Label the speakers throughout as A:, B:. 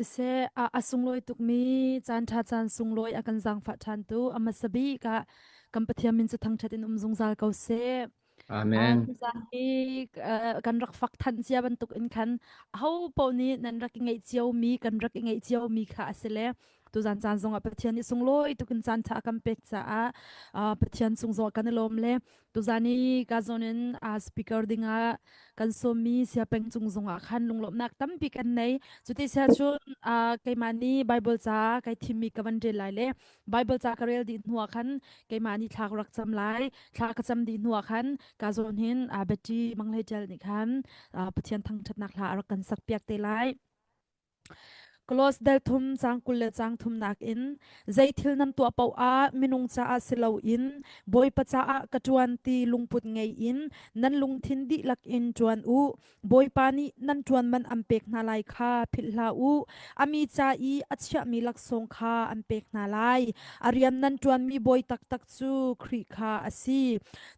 A: Siseh, a sunglawi tukmi caan ṭha caan sunglawi a kan zaangfah ṭhantu a hmasa bik ah kan Pathian min cu thangṭhat in um zungzal ko seh.
B: Amen.
A: Tuzaan hi kan rak fak than cia bantuk in khan aho paoh nih nan rak i ngeih ciomi kan rak i ngeih ciomi kha a si le tuzaan caan zongah Pathian nih sunglawi tuk in caan ṭha a kan pek caah Pathian cung zongah kan i lawm le Tuzan i ka zawn in speaker dingah kan sawmmi siapeng cung zongah khan lunglawmhnak tampi kan nei. Cuti sia cun keimah nih Bible ca kai thimmi ka van rel lai le Bible ca ka rel dih hnuah khan keimah nih thla ka rak cam lai. Thla ka cam dih hnuah khan ka zawn hin Betty Manghlei Ṭial nih khan Pathian thangṭhatnak hla a rak kan sak piak te lai. Clause del thum caang 20 le caang thumnak in zei thil nan tuah paoh ah minung caah si loin Bawipa caah ka ṭuan ti lungput ngei in nan lungthin dihlak in ṭuan u. Bawipa nih nan ṭuan man an pek hna lai kha philh hlah u. A mi ca i a chiahmi laksawng kha an pek hna lai. A rian nan ṭuanmi bawi taktak cu Khrih kha a si.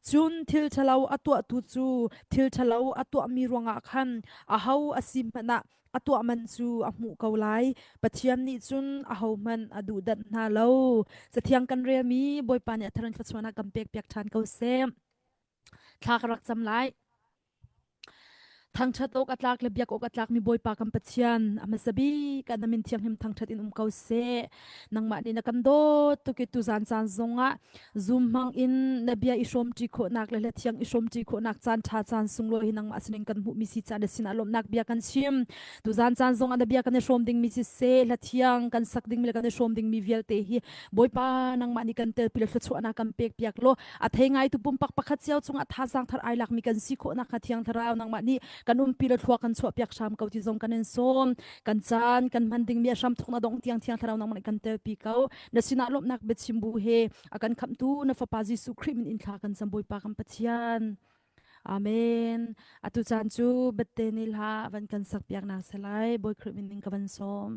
A: Cun thil ṭhalo a tuahtu cu thil ṭhalo a tuahmi ruangah khan aho a si hmanh ah a tuah man cu a hmuh ko lai. Pathian nih cun ahohmanh a duhdanh hna lo. Cathiang kan relmi Bawipa nih a thar in thluachuahnak kan pekpiak ṭhan ko seh. Thla ka rak cam lai. Thangṭhat awk a tlak le biak awk a tlakmi Bawipa kan Pathian, a hmasa bik ah na min thianghlim thangṭhat in um ko seh. Nangmah nih na kan dawt tuk i tuzan caan zongah Zoom hmang in na bia i hrawmṭi khawhnak le hlathiang i hrawmṭi khawhnak caan ṭha caan sunglawi hi nangmah sinin kan hmuhmi si caan na sinah lawmhnak bia kan chim. Tuzan caan zong ah na bia kan i hrawm dingmi siseh, hlathiang kan sak dingmi le kan i hrawm dingmi vialte hi Bawipa nangmah nih kan telpi le thluachuahnak kan pek piak law a thei ngaitu pumpak pakhat cio cungah thazaang thar ai lakmi kan si khawhnak kha Thiang Thlarau nangmah nih kan umpi le thlua kan chuah piak hram ko ti zong kan in sawm. Kan caan kan hman dingmi a hram thawk na dong tiang Thiang Thlarau nangmah nih kan telpi ko. Na sinah lawmhnak biachim bu he a kan khamhtu na fapa Jesuh Khrih min in thla kan cam Bawipa kan Pathian. Amen. Atu caan cu bette ni hla van kan sak piak nak selai Bawi Khrih min in ka van sawm.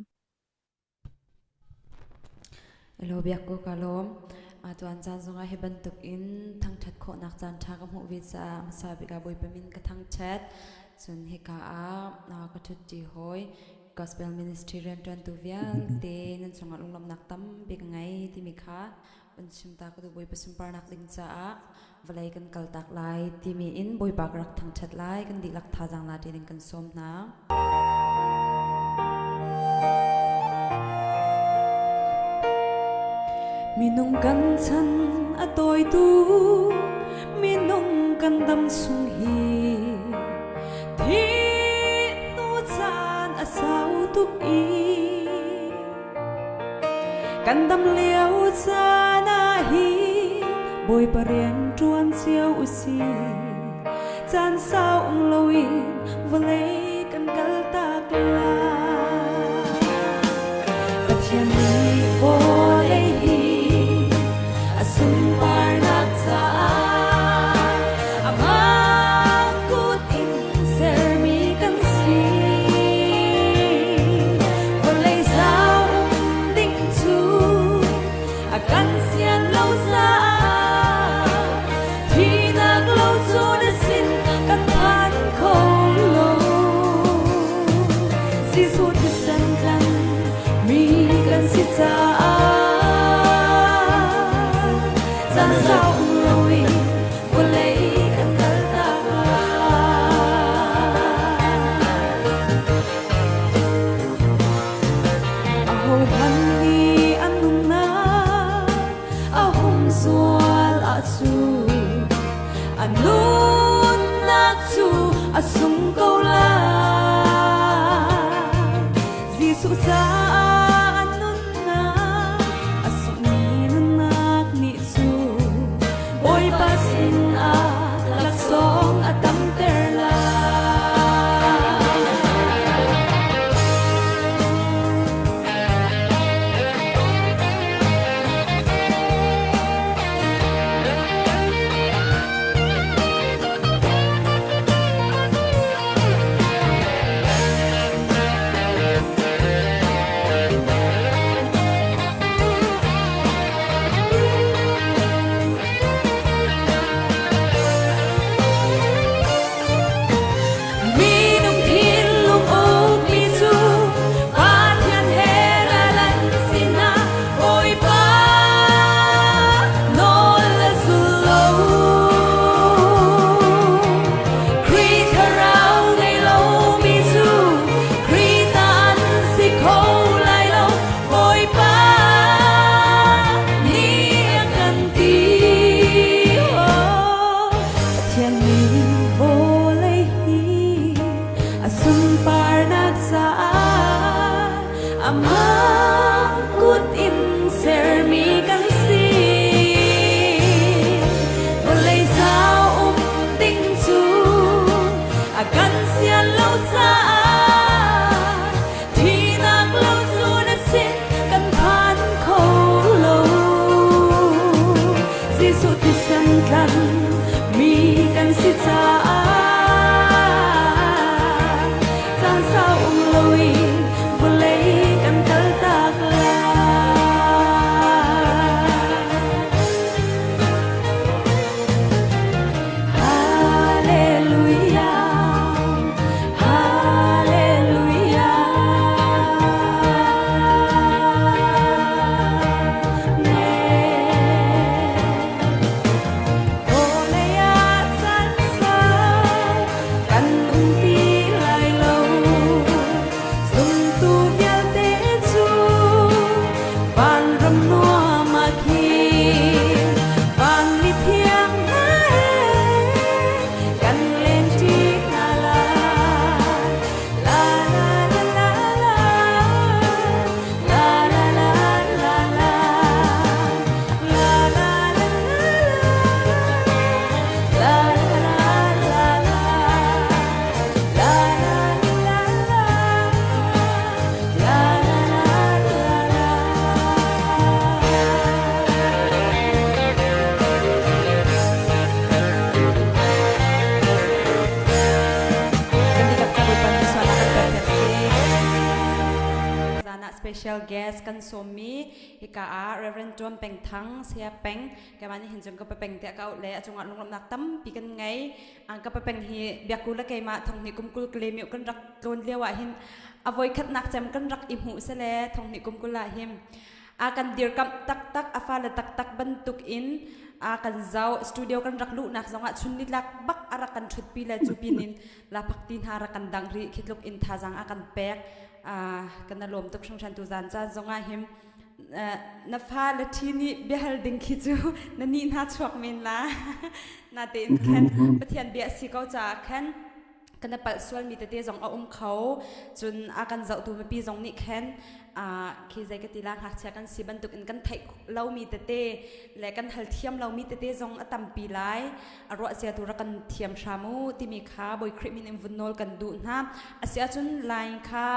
C: Elo biak ko ka lawm. Atuan caan zongah hi bantuk in thangṭhat khawhnak caan ṭha ka hmuh ve caah hmasa bik ah Bawipa min ka thangṭhat. Cun hika ah ka ṭhutṭi hawi Gospel Ministry rianṭuantu vialte nan cungah lunglawmhnak tampi ka ngei timi kha un chim ta ka duh Bawipa sunparnak ding caah vawlei kan kaltak lai timi in Bawipa ka rak thangṭhat lai kan dihlak thazaang la ding kan sawm hna.
D: Minung kan chan a tawi tu minung kan dam chung hi thi tu caan a sau tuk i kan dam lio caan ah hi Bawipa rian ṭuan cio u si caan sau um loin vawlei kan kal tak lai Pathian nih vawlei hi a sunparnak caah amah kut in sermi kan si. Vawlei zau ding cu a kan sian lo caah thihnak lo cu na sin kan phan kho lo. Jesuh thisen tlan mi kan si caah caan sau um loin vawlei kan kaltak lai. Ahohmanh nih an nunnak a humzual ahcun a nunnak cu a sung ko lai. Jesuh caah a nunnak a sungmi nunnak nih cun Bawipa sinah laksawng a tamter lai. Amah kut in sermi kan si. Vawlei sau um ding cu a kan sian lo caah thihnak lo cu na sin kan phan kho lo. Jesuh thisen tlan mi kan si caah caan sau um loin vawlei kan kaltak lai. Hallelujah, Hallelujah. Vawlei ah caan sau kan um ti lai lo. Zumtu vialte cu vanram nuam ah khin van mithiang hna he kan lengṭi hna lai. La la la la la, la la la la la, la la la la la, la la la la. La la la la la la la Kan dihlak ca Bawipa nih sualnak kan pek piak seh. Zan ah special guest kan sawmmi hika ah Reverend Tuan Peng Thang Saya Peng keimah nih hin cun ka peng tiah ka auh le a cungah lunglawmhnak tampi kan ngei. Ang ka peng hi biakku le keimah thonghnih kum 20 kle mi kan rak tlawn lio ah hin a voikhatnak cem kan rak i hmuh sele thonghnih kum 20 ah hin a kan dirkamh taktak a fale taktak bantuk in a kan zau studio kan rak luhnak zongah chun nitlak bak a rak kan ṭhutpi le cu pin in laphak ti hna rak kan dang rih khi tluk in thazang a kan pek kan na lawm tuk hringhran tu zan caan zongah him na fa le ṭhi nih biahal ding khi cu na nih hna chuak men la na tein khan Pathian bia si ko caah khan kan palh sualmi tete zong a um kho cun a kan zohtu mipi zong nih khan khi zei ka ti la ngakchia kan si bantuk in kan theih lomi tete le kan hal thiam lomi tete zong a tampi lai a ruah sia tu rak kan thiam hram u timi kha Bawi Khrih min in vun nawl kan duh hna a si ahcun line kha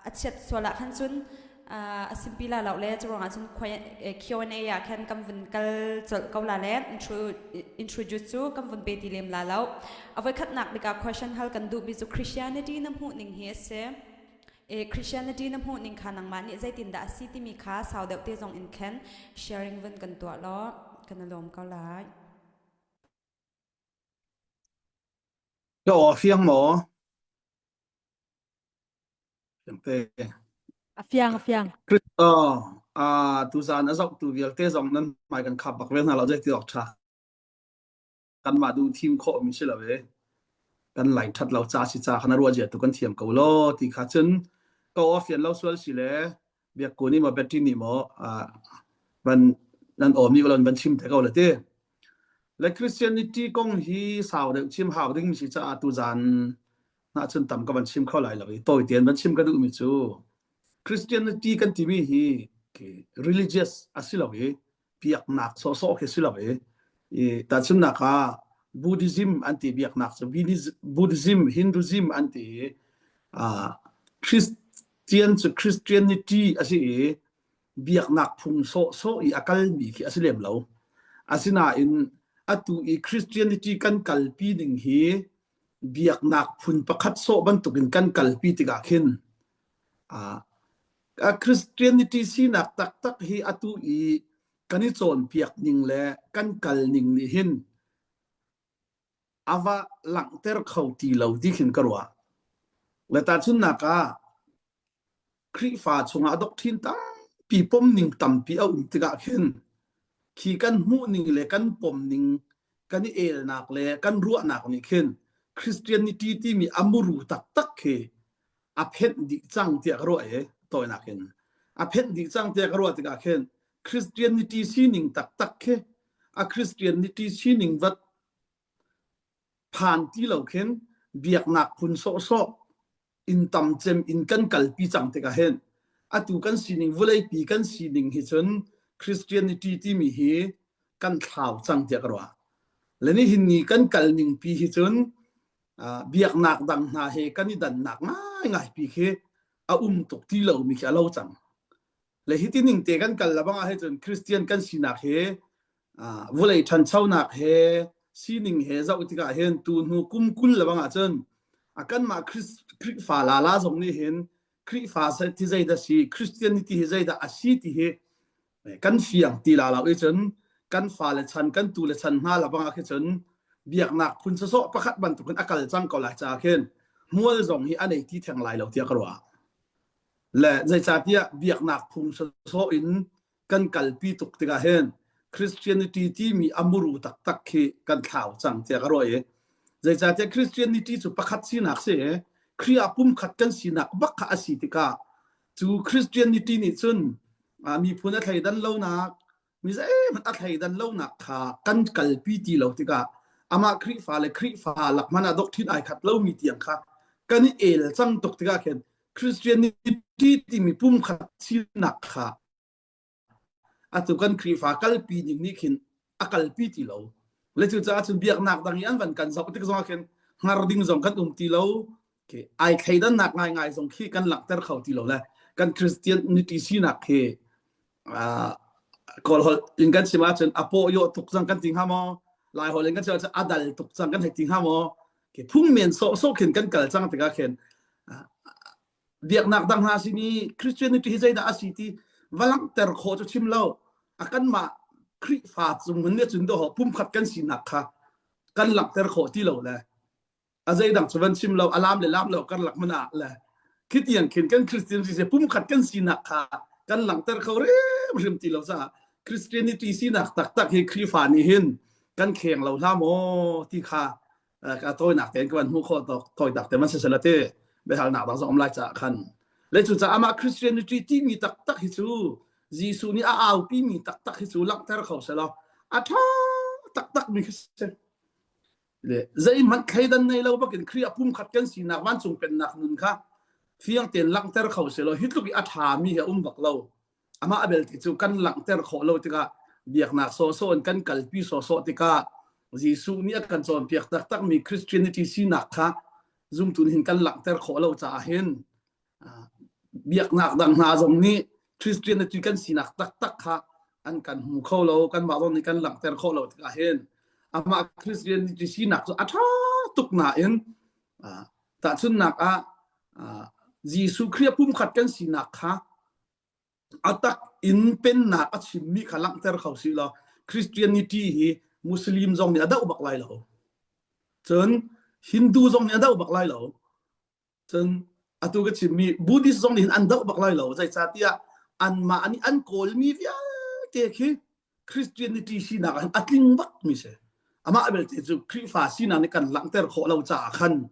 D: a chiat sual ah khan cun a simpi la lo le cu ruangah cun Q&A ah khan kan vun kal colh ko la le introduce cu kan vun pe ti lem la lo a voikhatnak bik ah question hal kan duh mi cu Christianity na hmuh ning hi a si e Christianity na hmuh ning kha nangmah nih zeitindah a si timi kha sau deuh te zong in khan sharing vun kan tuah law kan lawm ko lai
B: Ka aw fiang maw? Te.
A: A fiang, a fiang.
B: Oh, ah, tuzan a zohtu vialte zong nan hmai kan khap bak ve hna lo zei ti awk ṭha. Kanmah duh thim khawh mi si lo e. Kan lai ṭhat lo ca si ca khan a ruah zia tu kan thiam ko lo ti kha cun ko a fian lo sual si le biakku nih maw Betty nih maw ah, van nan awm nih van chim te ko le ti. Le Christianity kong hi sau deuh chim hau ding mi si caah tuzan na cun tam ka van chim kho lai lo i tawi tein van chim ka duhmi cu Christianity kan timi hi religious a si lo i biaknak sawhsawh khi si lo i i tahchunhnak ah Buddhism an ti biaknak cu Buddhism Hinduism an ti i Christian cu Christianity a si i biaknak phung sawhsawh i a kalmi khi a si lem lo. Asinain atu i Christianity kan kalpi ning hi biaknak phun pakhat sawh bantukin kan kalpi tikah khin uh, Christianity sinak taktak hi atu i kan i cawnpiak ning le kan kal ning nih hin ava langhter kho ti lo ti khin ka ruah. Le tahchunhnak ah Khrihfa chungah doctrine tampi pomning tampi a um tikah khin khi kan hmuhning le kan pomning kan i elnak le kan ruahnak nih khin Christianity timi a muru taktak khi a phenh dih cang tiah ka ruah i tawinak in a phenh dih cang tiah ka ruah tikah khin Christianity sining taktak khi a Christianity sining vat phan ti lo khin biaknak phun sawhsawh. In tam cem in kan kalpi cang tikah hin atu kan sining vawleipi kan sining hi cun Christianity timi hi kan thlau cang tiah ka ruah. Le nihin ni kan kal ning pi hi cun biaknak dang hna he kan i dannak ngaingai pi khi a um tuk ti lomi khi a lo cang. Le hi ti ning te kan kal labang ah cun Christian kan sinak he vawlei ṭhanchonak he sining he zoh tikah hin tu hnu kum 20 lebang ah cun a kanmah Khrihfa lala zong nih hin Khrihfa ti zeidah si Christianity hi zeidah a si ti hi kan fiang ti la lo i cun kan fale chan kan tu le chan hna labang ah khi cun biaknak phun sawsawh pakhat bantukin a kal cang ko lai caah khin hmual zong hi a nei ti theng lai lo tiah ka ruah. Le zeicahtiah biaknak phung sawsawh in kan kalpi tuk tikah hin Christianity timi a muru taktak khi kan thlau cang tiah ka ruah i zeicahtiah Christianity cu pakhat sinak si i Khrih ah pumkhat kan sinak bak kha a si tikah cu Christianity nih cun miphun a thleidan lonak mi zeihmanh a thleidan lonak kha kan kalpi ti lo tikah amah Khrihfa le Khrihfa lak hmanh ah doctrine ai khat lomi tiang kha kan i el cang tuk tikah khin Christianity timi pumkhat sinak kha atu kan Khrihfa kalpi ning nih khin a kalpi ti lo. Le cucaah cun biaknak dang i an van kan zoh tik zongah khin hngar ding zong kan um ti lo. Ai thleidannak ngaingai zong khi kan langhter kho ti lo le kan Christianity sinak khi Kawl holh in kan chim ahcun a paw yaw tuk cang kan ti hnga maw? Lai holh in kan chim ahcun a dal tuk cang kan hei ti hnga maw? Phung men sawhsawh khin kan kal cang tikah khin biaknak dang hna sin i Christianity hi zeidah a si ti va langhter khawh cu chim lo a kanmah Khrihfa cung hun nih cun dawh pumkhat kan sinak kha kan langhter khawh ti lo le a zeidang cu van chim lo a lam le lam lo karlak man ah le khitiang khin kan Christian si pumkhat kan sinak kha kan langhter kho hrimhrim ti lo caah Christianity sinak taktak hi Khrihfa nih hin kan kheng lo hlah maw ti kha ka tawinak tein ka van hmuh khawh tok tawinak te man sisela te biahalnak dang zong um lai caah khan le cu caah amah Christianity timi taktak hi cu Jesuh nih a aupi mi taktak hi cu langhter kho selaw a ṭha taktak mi khi si le zeihmanh thleidan nei lo bakin Khrih a pumkhat kan sinak vancung pennak nun kha fiang tein langhter kho selaw hi tluk i a ṭha mi hi a um bak lo amah a belte cu kan langhter khawh lo tikah biaknak sawhsawh in kan kalpi sawhsawh tikah Jesuh nih a kan cawnpiak taktakmi Christianity sinak kha zumtu nih hin kan langhter khawh lo caah hin biaknak dang hna zong nih Christianity kan sinak taktak kha an kan hmu kho lo kanmah zong nih kan langhter khawh lo tikah hin amah Christianity sinak cu a ṭha tuk nain tahchunhnak ah Jesuh Khrih pumkhat kan sinak kha a tak in pennak a chimmi kha langhter kho si law Christianity hi Muslim zong nih a doh bak lai lo. Cun Hindu zong nih a doh bak lai lo. Cun atu ka chimmi Buddhist zong nih hin an doh bak lai lo. Zeicahtiah anmah nih an kawlmi vialte khi Christianity sinak ah hin a tling bak mi si. Amah belte cu Khrihfa sinak nih kan langhter khawh lo caah khan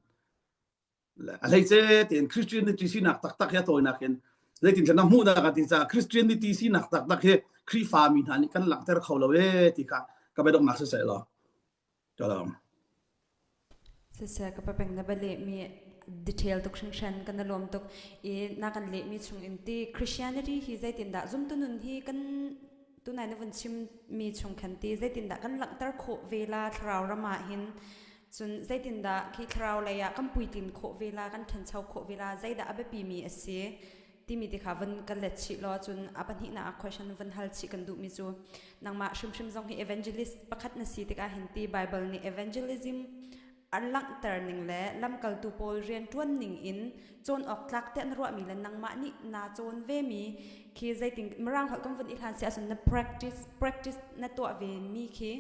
B: a hleice tein Christianity sinak taktak hi a tawinak in zeitin na hmuh dah ka ti caah Christianity sinak taktak hi Khrihfa mi hna nih kan langhter kho lo ee ti kha ka biadonghnak si seh law ka lawm.
D: Siseh ka papeng na ba lehmi detail tuk hringhran kan na lawm tuk i na kan lehmi chung in ti Christianity hi zeitindah zumtu nun hi kan tunai na vun chimmi chung khan ti zeitindah kan langhter khawh ve la thlarau ram ah hin Cun zeitindah khi thlarau lei ah kan puitlin khawh ve la, kan ṭhancho khawh ve la, zeidah a biapimi a si timi ti kha vun kan let chih law cun a pahnihnak ah question vun hal chih kan duhmi cu nangmah hrimhrim zong hi evangelist pakhat na si tikah hin ti Bible nih evangelism an langhter ning le lamkaltu pawl rianṭuan ning in cawn awk tlak te an ruahmi le nangmah nih naa cawn vemi khi zeitin mirang holh kan vun i hlan si ahcun na practice practice na tuah ve mi khi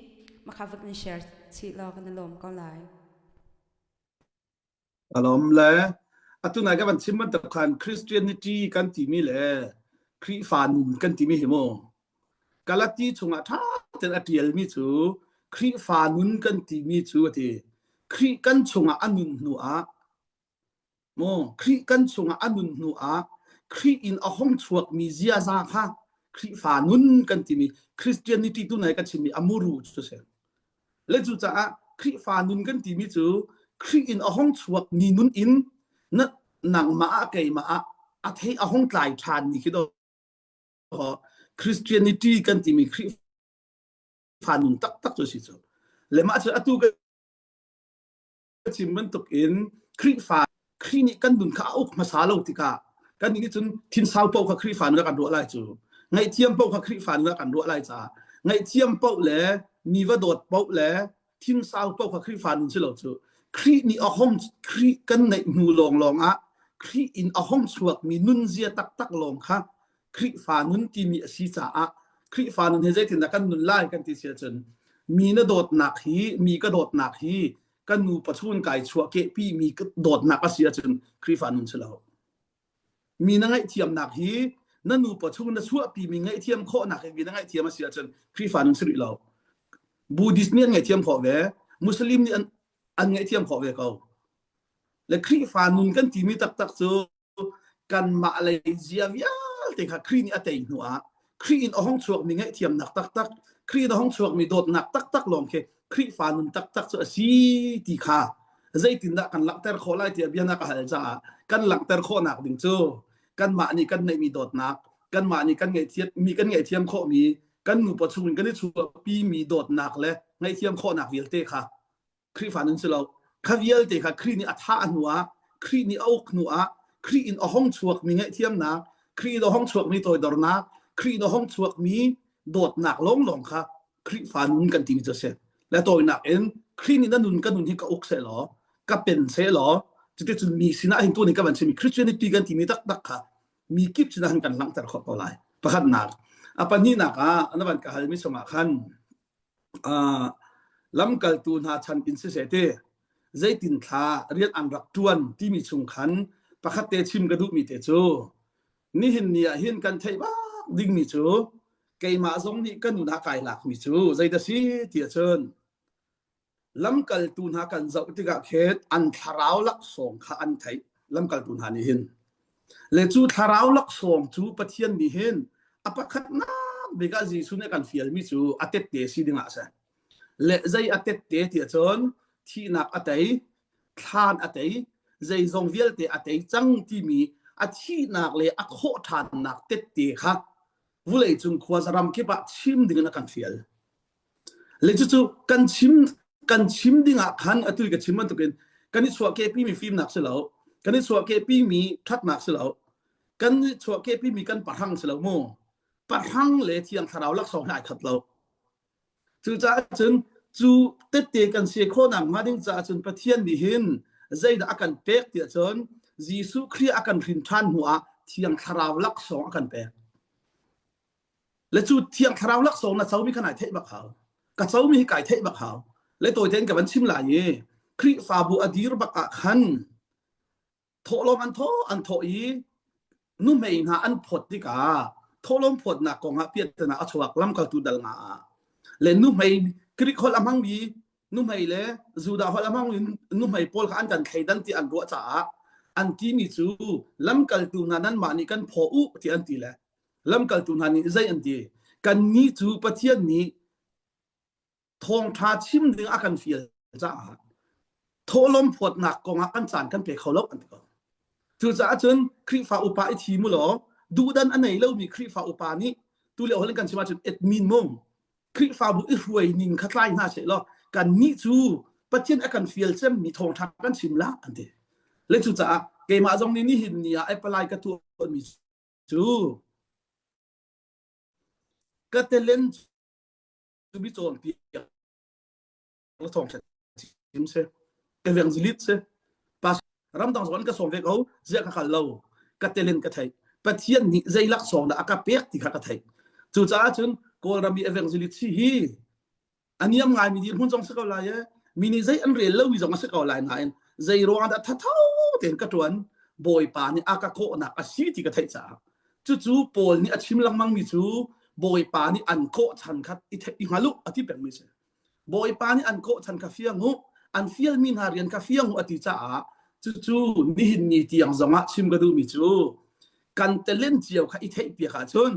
D: makha vun in share chih law kan i lawm ko lai.
B: A lawm le atu nai ka van chim bantuk khan Christianity kan timi le Khrihfa nun kan timi hi mu Galati chungah ṭha tein a ṭialmi cu Khrihfa nun kan timi cu a ti Khrih kan chungah a nun hnu ah Maw Khrih kan chungah a nun hnu ah Khrih in a hong chuakmi ziaza kha Khrihfa nun kan timi Christianity tu nai ka chimmi a muru cu si. Le cucaah Khrihfa nun kan timi cu Khrih in a hong chuakmi nun in na. nangmah ah keimah ah a thei a hong tlai ṭhan ni khi do Christianity kan timi Khrihfa nun taktak cu si cu. Le mah cu atu ka chim bantuk in Khrihfa Khrih nih kan nun kha a uk hmasa lo tikah kan nih cun thinsau paoh kha Khrihfa nun ah kan ruah lai cu. Ngaihthiam paoh kha Khrihfa nun ah kan ruah lai caah ngaihthiam paoh le mi va dawt paoh le thinsau paoh kha Khrihfa nun si lo cu. Khrih nih a hong Khrih kan neih hnu lawnglawng ah Khrih in a hong chuakmi nunzia taktak lawng kha Khrihfa nun timi a si caah Khrihfa nun hi zeitindah kan nun lai kan ti si ahcun mi na dawtnak hi mi ka dawtnak hi kan nu pachun kai chuah kehpi mi dawtnak a si ahcun Khrihfa nun si lo. Mi na ngaihthiamnak hi na nu pachung na chuahpi mi ngaihthiam khawhnak hi mi na ngaihthiam a si ahcun Khrihfa nun si rih lo. Buddhist nih an ngaihthiam khawh ve, Muslim nih an, an ngaihthiam khawh ve ko. Le Khrihfa nun kan timi taktak cu kanmah lei zia vialte kha Khrih nih a tei hnu ah Khrih in a hong chuakmi ngaihthiamnak taktak Khrih in a hong chuakmi dawtnak taktak lawng khi Khrihfa nun taktak cu a si ti kha zeitindah kan langhter khawh lai tiah bia na ka hal caah kan langhter khawhnak ding cu kanmah nih kan neihmi dawtnak kanmah nih kan ngaihthiam mi kan ngaihthiam khawhmi kan nupa chungin kan i chuahpimi dawtnak le ngaihthiam khawhnak vialte kha Khrihfa nun si lo. Kha vialte kha Khrih nih a thah hnu ah, Khrih nih a uk hnu ah, Khrih in a hong chuakmi ngaihthiamnak, Khrih in a hong chuakmi toidornak, Khrih in a hong chuakmi dawtnak lawnglawng kha Khrihfa nun kan timi cu a si. Le tawinak in Khrih nih na nun ka nun hi ka uk seh law, ka pen seh law, cuticun mi sinah hin tuan in ka van chimmi Christianity kan timi taktak kha mi kip sinah hin kan langhter khawh ko lai. Pakhatnak. A pahnihnak ah na van ka halmi chungah khan uh, lamkaltu hna chan in siseh ti zeitin thla rian an rak ṭuan timi chung khan pakhat te chim ka duhmi te cu nihin ni ah hin kan theih bak dingmi cu keimah zong nih ka nun ah kai lakmi cu zeidah si ti ahcun lamkaltu hna kan zoh tikah khin an thlarau laksawng kha an theih lamkaltu hna nih hin Le cu thlarau laksawng cu Pathian nih hin a pakhatnak bik ah Jesuh nih a kan fialmi cu a tette si dingah a si. Le zei a tette ti ahcun thihnak a tei, thlan a tei, zeizong vialte a tei cang timi a thihnak le a khawh ṭhannak tette kha vuleicung khuaza ram kip ah chim dingin a kan fial. Le cucu kan chim kan chim ding ah khan atu ka chim bantukin kan i chuahkehpi mi fimnak si lo kan i chuahkehpi mi ṭhatnak si lo kan i chuahkehpi mi kan pahrang si lo mu pahrang le thiang thlarau laksawng he ai khat lo cucaah cun cu tette kan si khawhnak hnga ding caah cun Pathian nih hin zeidah a kan pek tiah cun Jesuh Khrih a kan hrin ṭhan hnu ah thiang thlarau laksawng a kan pek Le cu thiang thlarau laksawng na comi kha nai theih bak hau. Ka comi hi kai theih bak hau. Le tawi tein ka van chim lai i Khrihfabu a dir bak ah khan thawhlawm an thawh an thawh i nuhmei hna an phawt tikah thawhlawm phawtnak kong ah piahtana a chuak lamkaltu dal nga ah le nuhmei Greek holh a hmangmi nuhmei le Judah holh a hmangmi nuhmei pawl kha an kan thleidan ti an ruah caah an timi cu lamkaltu hna nanmah nih kan phaw u ti an ti le Lamkaltu hna nih zei an ti? Kannih cu Pathian nih thawngṭha chim ding a kan fial caah thawhlawm phawtnak kongah kan caan kan pe kho lo an ti ko. Cucaah cun Khrihfa upa i thim u law duhdan a nei lomi Khrihfa upa nih tu lio holh in kan chim ahcun admin mu Khrihfabu i hruai ning kha tlai hna seh law kannih cu Pathian a kan fial cemmi thawngṭha kan chim la an ti. Le cucaah keimah zong nih nihin ni ah apply ka tuahmi cu ka telen cu mi cawnpiak la thawng ṭha chim si evangelist si pas ramdang zong an ka sawm ve ko ziah ka kal lo ka telen ka theih Pathian nih zei laksawng dah a ka pek ti kha ka theih cucaah cun Kawlram i evangelist si hi a niam ngaimi dirhmun zong si ko lai e mi nih zei an rel lomi zong a si ko lai nain zei ruangah dah thatho tein ka ṭuan bawipa nih a ka kawhnak a si ti ka theih caah cucu Paul nih a chim lengmangmi cu bawipa nih an kawh chan kha i theih i hngal u a ti pengmi si bawipa nih an kawh chan kha fiang u an fialmi hna rian kha fiang u a ti caah cucu nihin ni tiang zongah chim ka duhmi cu kan telen cio kha i theih piak ahcun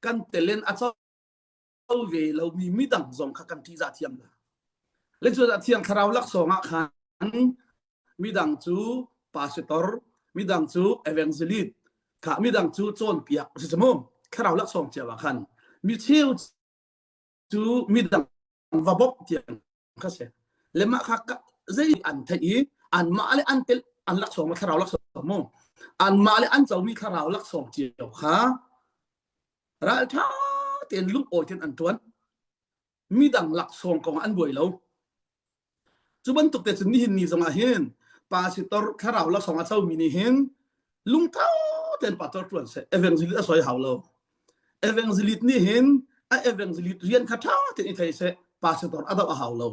B: kan telen a co ve lomi midang zong kha kan ṭihzah thiam la. Le cu thiang thlarau laksawng ah khan midang cu pastor, Midang cu evangelist kha midang cu cawnpiak a si mu. Thlarau laksawng cio ah khan mi cheu cu midang va bawmh tiang kha si. Le mah kha zei an theih i anmah le an tel an laksawng thlarau laksawng mu. Anmah le an comi thlarau laksawng cio kha ralṭha tein lungawi tein an ṭuan. Midang laksawng kong ah an buai lo. Cu bantuk te cun nihin ni zongah hin pastor thlarau laksawng a comi nih hin lungtho tein pastor ṭuan seh. Evangelist a soi hau lo. Evangelist nih hin a evangelist rian kha ṭha tein i thei seh. Pastor a doh a hau lo.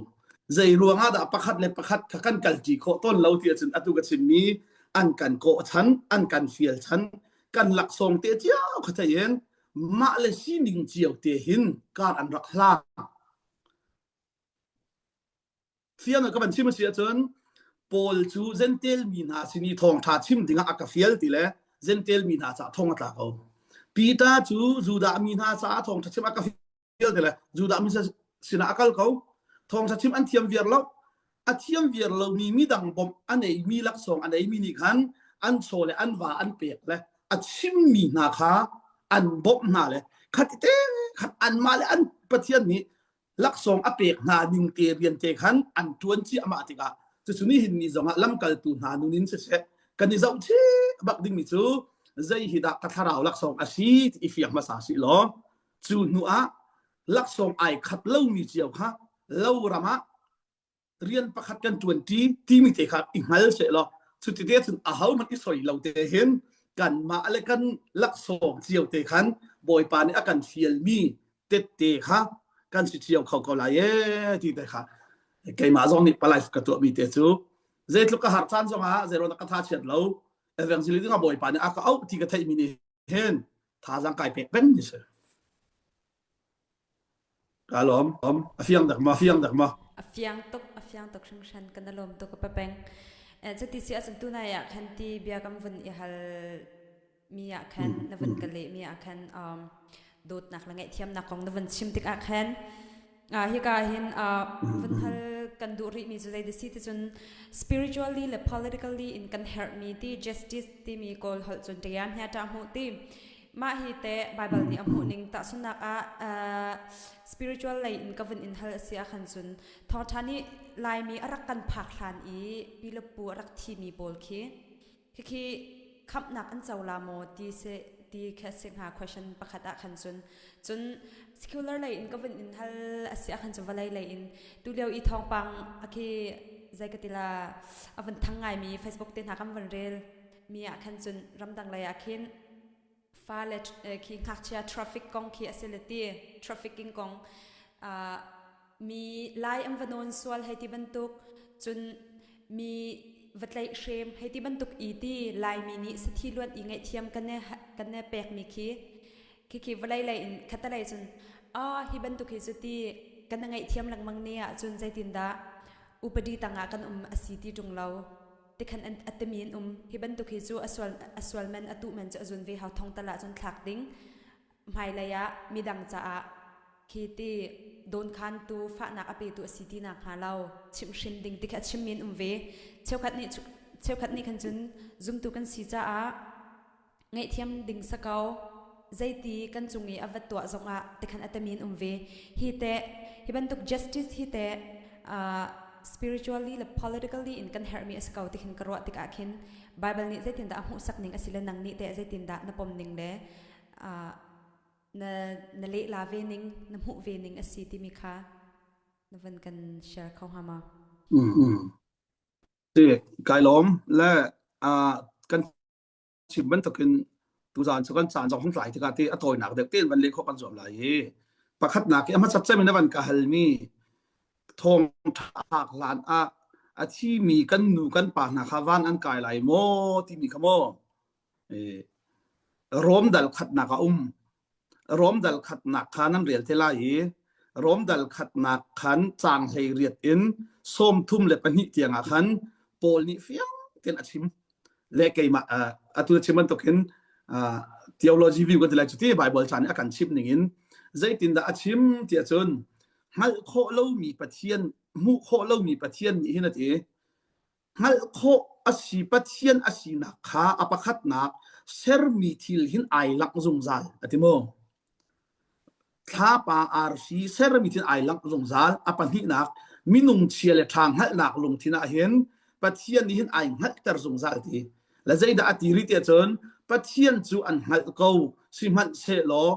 B: Zei ruangah dah pakhat le pakhat kha kan kalṭi khawh tawn lo ti ahcun atu ka chimmi an kan kawh chan, an kan fial chan, kan laksawng te cio kha thei in mah le sining cio te hin kar an rak hlang. Fiang ka van chim a si ahcun Paul cu Jentail mi hna sin i thawngṭha chim dingah a ka fial ti le Jentail mi hna caah thong a tla ko. Peter cu Judah mi hna caah thawngṭha chim a ka fial ti le Judah mi sinah a kal ko. Thawngṭha chim an thiam viar lo. A thiam viar lomi midang bawmh a neimi laksawng a neimi nih khan an chaw le an va an pek le a chimmi hna kha an bawmh hna le khati te khan anmah le an Pathian nih laksawng a pek hna ning te rian te khan an ṭuan ciahmah tikah cucu nihin ni zongah lamkaltu hna nun in siseh kan i zohchih bak dingmi cu zei hi dah ka thlarau laksawng a si ti i fiang hmasa sih law cu hnu ah laksawng ai khat lomi cio kha lo ram ah rian pakhat kan ṭuanṭi timi te kha i hngal seh law cuti te cun ahohmanh i soi lo te hin kanmah le kan laksawng cio te khan Bawipa nih a kan fialmi tette kha kan si cio kho ko lai ee ti te kha keimah zong nih palai ka tuahmi te cu zeitluk ka har caan zongah zeiruang ka tha chiat lo evangelist ding ah Bawipa nih a ka auh ti ka theihmi nih hin thazaang kai pek peng ni si. Ka lawm. A fiang dak ma? Fiang dak ma?
C: A fiang tuk, a fiang tuk hringhran kan i lawm tuk ka papeng. Eh, cuti si ahcun tunai ah khan ti bia kan vun i hal mi ah khan na vun ka leh mi ah khan um, dawtnak le ngaihthiamnak kong na vun chim tikah khan uh, hika hin uh, vun hal kan duh rih mi cu zei si ti cun spiritually le politically in kan herh mi ti justice timi kawl holh cun ṭiam hia ṭah hmuh ti Mah hi teh Baibal nih a hmuhning tahchunhnak ah uh, spiritual lei in ka vun in hal a si ahkhan cun thawngṭha nih Laimi a rak kan phak hlan i pilepu a rak thimi pawl khi khikhi khamhnak an co la maw ti si ti khi a si hnga question pakhat ah khan cun cun secular lei in ka vun in hal a si ahkhan cun vawlei lei in tulio i thawngpang a khi zei ka ti la a vun thang ngaimi Facebook te hna kan vun rel mi ah khan cun ramdang lei ah khin fale khi ngakchia traffic kong khi a si le ti trafficking kong mi lai an va nawn sual hei ti bantuk cun mi va tlaih hrem hei ti bantuk i ti laimi nih sathi luan i ngaihthiam kan ne kan ne pek mi khi khi khi vawlei lei in khatalei cun a hi bantuk hi cu ti kan ngaihthiam lengmang ne ah cun zeitindah upadi tangah kan um a si ti ṭung lo tikhan an a timi an um hi bantuk hi cu a sual a sual man a tuh man cu a zun ve hau thong tal ah cun thlak ding hmailei ah midang caah khi ti dawnkhan tu fahnak a petu a si ti nak hnga lo chimhhrin ding ti kha a chimmi an um ve cheukhat nih cheukhat nih khan cun zumtu kan si caah ngaihthiam ding sa ko zeiti kan cung i a va tuah zongah tikhan a tami an um ve hi te hi bantuk justice hi te uh, spiritually le politically in kan herhmi a si ko tikhin ka ruah tikah khin Bible nih zeitindah a hmuhsak ning a si le nang nih teh zeitindah na pom ning le uh, na na lehla ve ning na hmuh ve ning a si timi kha na van kan share kho hnga ma
B: Mm. Si, kai lawm le uh, kan chim bantukin tuzaan cu kan caan zong hung tlai tikah ti a tawinak deuh tein van leh khawh kan zuam lai i pakhatnak i a hmasat cem in a van ka halmi thawngṭha hlan ah a thimi kan nu kan pa hna kha van an kai lai maw timi kha maw Rom dal khatnak a um Rom dal khatnak kha nan rel te lai i Rom dal khatnak khan caang hlei riat in 32 tiangah khan Paul nih fiang tein a chim. Le keimah uh, atu chim bantukin uh, theology view kan ti lai cu ti Bible ca nih a kan chimh ning in zeitindah a chim tiah cun hngalh khawh lomi Pathian hmuh khawh lomi Pathian nih hin a ti hngalh khawh. a si Pathian a sinak kha a pakhatnak sermi thil hin ai langh zungzal a ti mu. Thlapa arsi sermi thil ai langh zungzal. A pahnihnak minung chia le ṭha hngalhnak lungthin ah hin Pathian nih hin ai hngalhter zungzal ti. Le zeidah a ti rih tiah cun Pathian cu an hngalh ko sihmanhsehlaw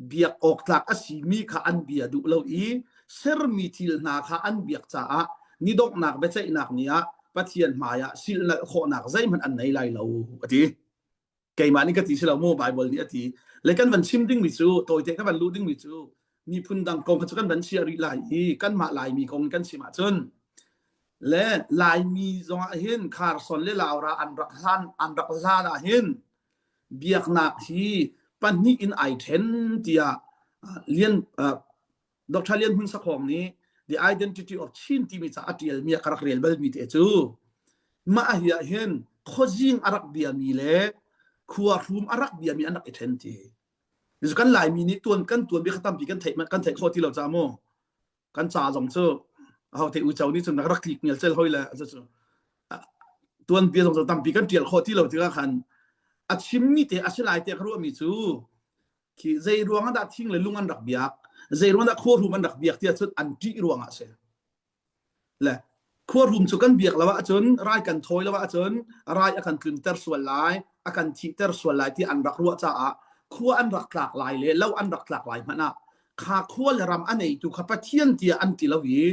B: biak awk tlak a simi kha an bia duh lo i sermi thil hna kha an biak caah ni donghnak biaceihnak ni ah Pathian hmaiah silhnalh khawhnak zeihmanh an nei lai lo a ti. Keimah nih ka ti si lo mu Bible nih a ti. Le kan van chim dingmi cu tawite kan van luh dingmi cu miphun dang kong kha cu kan van chiah rih lai i kanmah Laimi kong kan chim ahcun le Laimi zongah hin Carson le Laura an rak hlan an rak hlan ah hin biaknak hi pahnih in ai ṭhen tiah Lian Dr. Lian Hmun Sakhong nih The Identity of Chin timi ca a ṭialmi ah ka rak rel balmi te cu mah hi ah hin khuazing a rak biami le khuahrum a rak biami an rak i ṭhen ti. Kan Laimi nih tuan kan tuan bia kha tampi kan theih kan theih khawh ti lo ca mu. Kan ca zong cu ahote uico nih cun rak tlik ngel cel hoi le cu tuan bia zong cu tampi kan ṭial khawh ti lo tikah khan a chimmi te a si lai te ka ruahmi cu khi zei ruang ah dah thing le lung an rak biak zei ruang dah khuahrum an rak biak tiah cun an ṭih ruang ah a si Le khuarum cu kan biak lo ahcun rai kan thawi lo ahcun rai a kan tlunter sual lai, a kan thihter sual lai ti an rak ruah caah khua an rak tlak lai le lo an rak tlak lai hmanh ah kha khua le ram a neitu kha Pathian tiah an ti lo i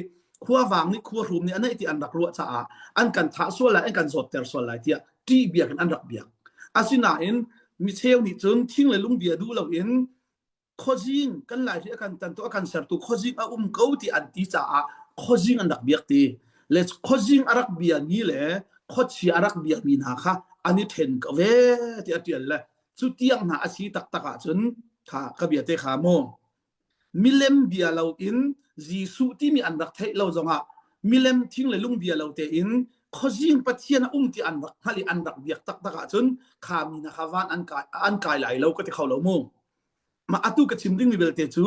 B: khuavang nih khuahrum nih a neih ti an rak ruah caah an kan thah sual lai, an kan zawtter sual lai tiah ṭih biak in an rak biak. Asinain micheu nih cun thing le lung bia duh loin khuazing kan lai hi a kan tantu a kan sertu khuazing a um ko ti an ti caah khuazing an rak biak ti le khuazing a rak bia mi le khuachia a rak biak mi hna kha an i then ko ve ti a tial le cu tiang hna a si taktak ahcun kha ka bia te kha mu milem bia lo in Jesuh timi an rak theih lo zongah milem thing le lung bia lo tein khuazing pathian a um ti an rak hngalh i an rak biak taktak ahcun kha mi na kha van an kai an kai lai lo ka ti kho lo mu Mah atu ka chim dingmi belte cu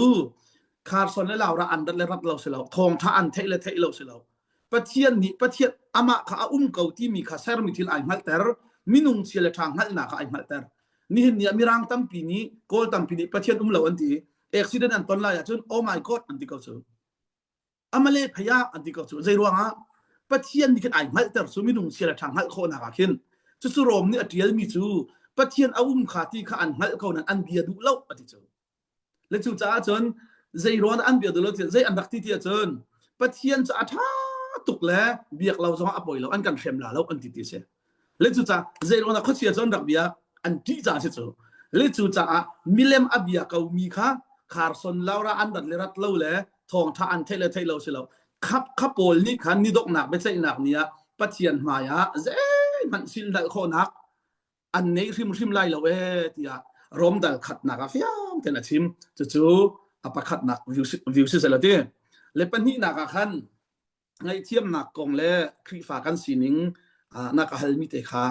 B: Carson le Laura an rat le rat lo si lo, thawngṭha an theih le theih lo si lo. Pathian nih Pathian amah kha a um ko timi kha sermi thil ai hngalhter, minung chia le ṭha hngalhnak kha ai hngalhter. Nihin ni ah Mirang tampi nih, Kawl tampi nih Pathian um lo an ti. Accident an ton lai ahcun oh my God an ti ko cu. Amale phei ah an ti ko cu. Zei ruangah? Pathian nih khin ai hngalhter cu minung chia le ṭha hngalh khawhnak ah khin. Cucu Rom nih a ṭialmi cu Pathian a um kha ti kha an hngalh ko nain an bia duh lo a ti cu. Le cucaah cun zei ruang an bia duh lo ti zei an rak ti ti ahcun Pathian cu a ṭha tuk le biak lo zongah a poi lo an kan hrem la lo an ti ti si. Le cucaah zei ruang dah khuachia cu an rak bia an ṭih caah si cu. Le cucaah milem a bia ko mi kha Carson Laura an rat le rat lo le thawngṭha an theih le theih lo si lo. Khap kha pawl nih khan ni donghnak biaceihnak ni ah Pathian hmai ah zeihmanh silhnalh khawhnak an nei hrimhrim lai lo ee tiah Rom dal khatnak ah fiang tein a chim. Cucu a pakhatnak view si seh ti. Le pahnihnak ah khan ngaihthiamnak kong le Khrihfa kan sining na ka halmi te kha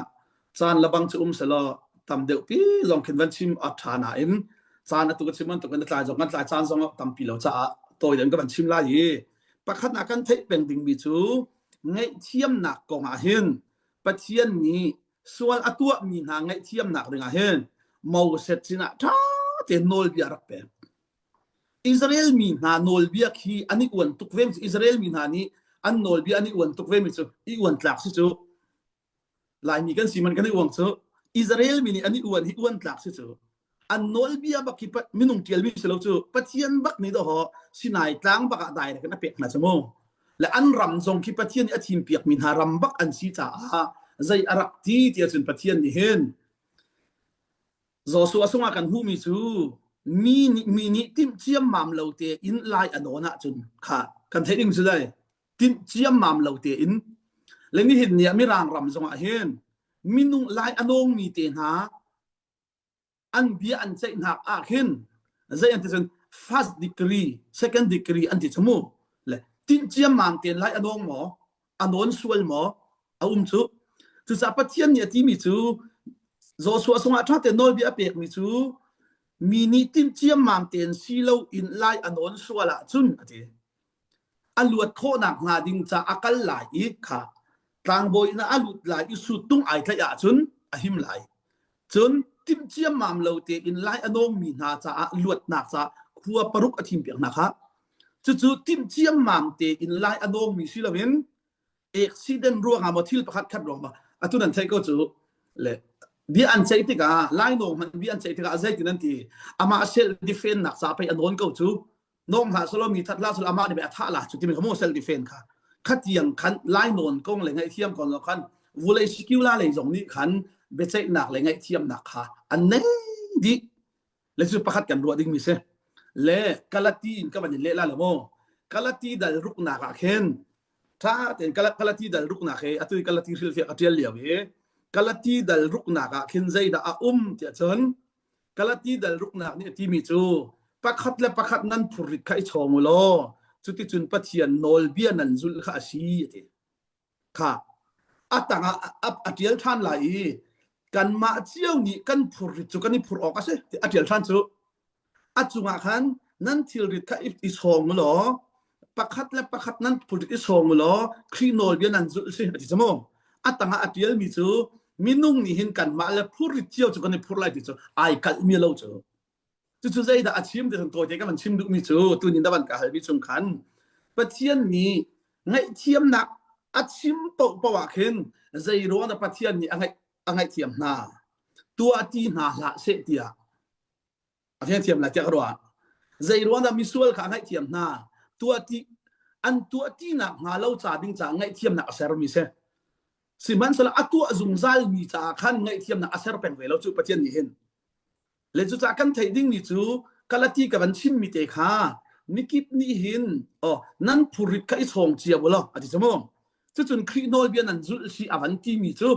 B: caan lebang cu um selaw tam deuh pi zong khin van chim a ṭha nain caan atu ka chim bantuk in a tlai zong kan tlai caan zong tampi lo caah tawi deuh in ka van chim lai i pakhatnak kan theih peng dingmi cu ngaihthiamnak kong ah hin Pathian nih sual a tuahmi hna ngaihthiamnak ding ah hin Moses sinah ṭha tein nawlbia a rak pek. Israel mi hna nawlbia khi an i uan tuk ve Israel mi hna nih an nawlbia an i uan tuk ve mi cu i uan tlak si cu Laimi kan si man kan i uang cu Israel mi nih an i uan hi uan tlak si cu an nawlbia bak hi minung ṭialmi si lo cu Pathian bak nih dawh Sinai tlang bak ah direct in a pek hna cu mu le an ram zong khi Pathian nih a thim piak mi hna ram bak an si caah zei a rak ti ti ahcun Pathian nih hin Joshua sungah kan hmuhmi cu mi nih mi nih timh ciammam lo tein lai a nawn ahcun kha kan theih ding cu dai timh ciammam lo tein le nihin ni ah Mirang ram zongah hin minung lai a nawngmi te hna an bia an ceihnak ah khin zei an ti cun first degree second degree an ti cu mu le timh ciammam tein lai a nawng maw a nawn sual maw a um cu cucaah Pathian nih a timi cu Joshua sungah ṭha tein nawlbia a pekmi cu mi nih timh ciammam tein si lo in lai a nawn sual ahcun a ti a luat khawhnak hnga ding ca a kal lai i kha. Tlangbawi inn ah a lut lai i suttung ai tlaih ahcun a him lai. Cun timh ciammam lo tein lai a nawngmi hna caah luatnak caah khua paruk a thimpiak hna kha. Cucu timh ciammam tein lai a nawngmi si loin accident ruangah maw thil pakhat khat ruangah atu nan theih ko cu le bia an ceih tikah lai nawng hmanh bia an ceih tikah zeitin an ti amah self defense nak ca pei a nawn ko cu nawng hlah selaw mi that hlah selaw amah nih a thah la cu timi kha maw self defense kha khatiang khan lai nawn kong le ngaihthiam kong lo khan vulei sikula lei zong nih khan biaceihnak le ngaihthiamnak kha an nei dih le cu pakhat kan ruah dingmi si le kalati in ka van in leh la lo maw kalati dal ruknak ah khin tha tein kalati dal ruknak he atu kalati hrilhfiah ka tial lio i kalati dal ruknak ah khin zeidah a um tiah cun kalati dal ruknak nih a timi cu pakhat le pakhat nan phurrit kha i chawng u law cuticun Pathian nawlbia nan zulh kha a si a ti kha a tangah a ṭial ṭhan lai i kanmah cio nih kan phurrit cu kan i phurh awk a si a ṭial ṭhan cu a cungah khan nan thilrit kha i sawng u law pakhat le pakhat nan phurrit i sawng u law Khrih nawlbia nan zulh si a ti cu mu a tangah a ṭialmi cu minung nih hin kanmah le phurrit cio cu kan i phurh lai ti cu ai kalhmi lo cu Cucu zeidah a chim ti tawite ka van chim duhmi cu tunin da van ka halmi chung khan Pathian nih ngaihthiamnak a chim paohpaoh ah khin zei ruang dah Pathian nih a ngaih a ngaihthiam hna tuah ti hna hlah seh tiah a fiangthiam lai tiah ka ruah zei ruang dah misual kha a ngaihthiam hna tuah ti an tuah ti nak hnga lo ca ding caah ngaihthiamnak a sermi si sihmanhsehlaw a tuah zungzal mi caah khan ngaihthiamnak a ser peng ve lo cu Pathian nih hin Le cucaah kan theih dingmi cu Galati ka van chimmi te kha mikip nih hin oh nan phurrit kha i chawng cia u law a ti cu mu. Cucun Khrih nawlbia nan zulh si a van timi cu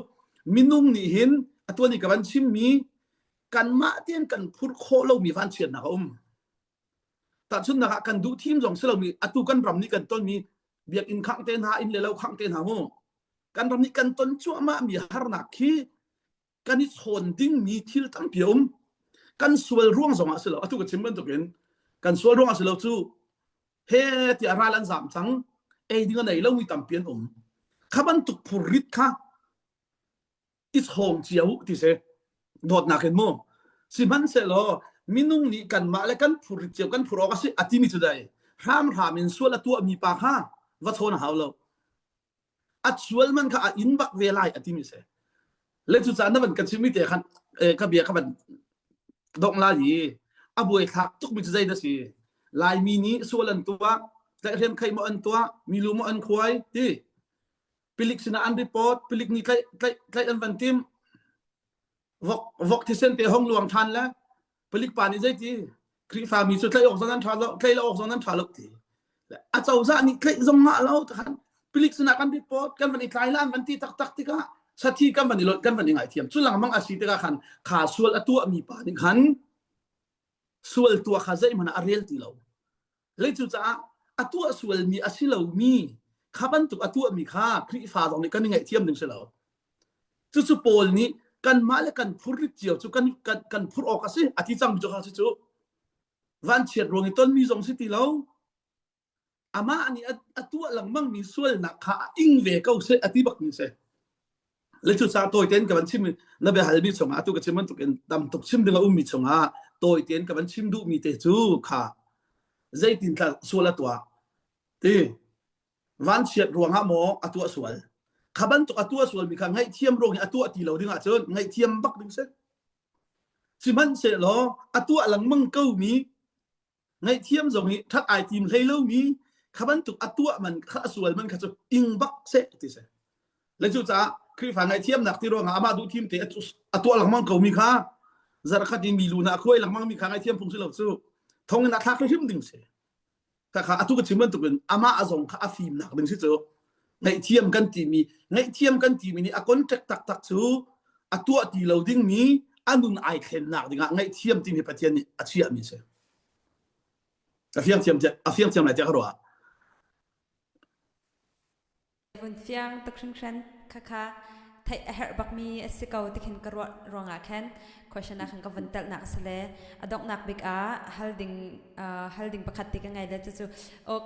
B: minung nih hin atuan i ka van chimmi kanmah tein kan phurh khawh lomi vanchiatnak a um. Tahchunhnak ah kan duh thim zong si lomi atu kan ram nih kan tonmi biakinn khangh te hna inn le lo khangh te hna mu. Kan ram nih kan ton cuahmah mi harnak khi kan i chawn dingmi thil tampi a um kan sual ruang zong ah si lo atu ka chim bantukin kan sual ruang ah si lo cu he tiah ral an zam cang ei ding a nei lomi tampi an um kha bantuk phurrit kha i chawng cia u ti si dawtnak in mu sihmanhsehlaw minung nih kanmah le kan phurrit cio kan phur awk a si a timi cu dai hramhram in sual a tuahmi pa kha va chawn a hau lo a sual man kha a in bak ve lai a timi si le cucaah na van kan chimmi te khan ka bia ka van dong la i a buai thlak tukmi cu zei dah si laimi nih sual an tuah tlaihhrem kheih maw an tuah milu maw an khuai ti pilik sinah an report pilik nih tlaih tlaih tlaih an van tim vok vok thisen te hong luang than le palik pa nih zeiti Khrihfa mi cu tlaih awk zong nan tha lo tlaih lo awk zong nan tha lo ti a cozah nih tlaih zong ngah lo takhan pilik sinah kan report kan van i tlai lan van ti taktak tikah sathi kan van i lot kan van i ngaithiam cu lengmang a si tikah khan kha sual a tuah mi pa nih khan sual tuah kha zeihmanh ah a rel ti lo Le cucaah a tuah sualmi a si lomi kha bantuk a tuahmi kha Khrihfa zong nih kan i ngaihthiam ding si lo. Cucu Paul nih kanmah le kan phurrit cio cu kan, kan, kan phurh awk a si a ti cang cu kha si cu vanchiat ruang i tonmi zong si ti lo amah nih a, a tuah lengmangmi sualnak kha a ing ve ko seh a ti bak mi si. Le cucaah tawi tein ka van chim na bia halmi chungah atu ka chim bantukin tam tuk chim ding a ummi chungah tawi tein ka van chim duhmi te cu kha zeitin tla sual a tuah ti vanchiat ruangah maw a tuah sual kha bantuk a tuah sualmi kha ngaihthiam ruang i a tuah ti lo ding ahcun ngaihthiam bak ding si sihmanhsehlaw a tuah lengmang ko mi ngaihthiam zong hi ṭhat ai tim hlei lomi kha bantuk a tuah man kha a sual man kha cu ing bak seh ti si le cu caah Khrihfa ngaihthiamnak ti ruangah amah duh thim te a tuah lengmang ko mi kha zarkhat in mi lu na khuai lengmang mi kha ngaihthiam phung si lo cu thong in a thlak hrim ding si kha kha atu ka chim bantukin amah a zong kha a fimnak ding si cu ngaihthiam kan timi ngaihthiam kan timi nih a contract taktak cu a tuah ti lo dingmi a nun ai thlennak dingah ngaihthiam timi Pathian nih a chiahmi si a fiang thiam a fiang thiam lai tiah ka ruah
C: Vun fiang tuk hringhran khakha theih a herh bakmi a si ko ti khin ka ruah ruangah khan question ah khan ka vun telhnak a si le a donghnak bik ah hal ding hal ding pakhat ti ka ngei le cucu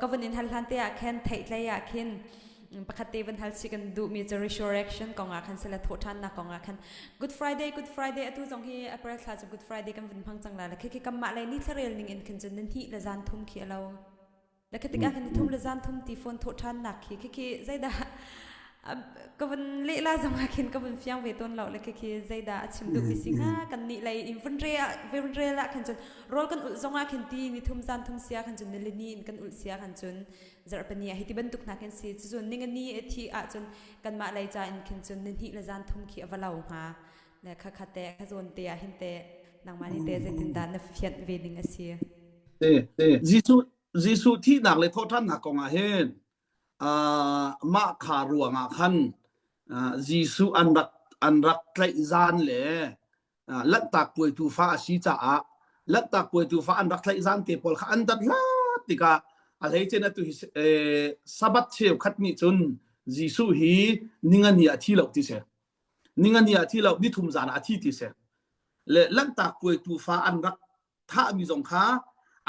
C: ka vun in hal hlan te ah khan theihtlei ah khin.
D: Pakhat te van hal si kan duhmi cu resurrection kong ah khan sila thawhṭhannak kong ah khan Good Friday Good Friday atu zong hi April thla cu Good Friday kan vun hmang cang la le khi khi kanmah lei ni thlarel ning in khin cun ni hnih le zan thum khi a lo. Le khi tikah khin ni thum le zan thum ti phone thawhṭhannak khi khi khi zeidah ka vun leh la zong ah khin ka vun fiang ve tawn lo le khi khi zeidah a chim duhmi si hnga kan nih lei in vun re ah vun rel ah khin cun rawl kan ulh zong ah khin ti ni thum zan thum sia khan cun nilini in kan ulh sia khan cun zarhpini ah hiti bantuk hna khin si cucun ningani a thi ahcun kanmah lei ca in khin cun nihnih le zan thum khi a va lo hnga le kha kha te kha zawn te ah hin te nangmah nih te zeitindah na fianh ve ning a si
B: Jesuh Jesuh thihnak le thawhṭhannak kong ah hin mah kha ruang ah khan Jesuh an rak an rak tlaih zan le Lanhtak puai tuufa a si caah Lanhtak puai tuufa an rak tlaih zan te pawl kha an dat hlat tikah a hleice in atu hi Sabbath cheukhat nih cun Jesuh hi ningani ah thi lo ti si. Ningani ah thi lo, nithum zan ah a thi ti si. Le Lanhtak puai tuufa an rak thahmi zong kha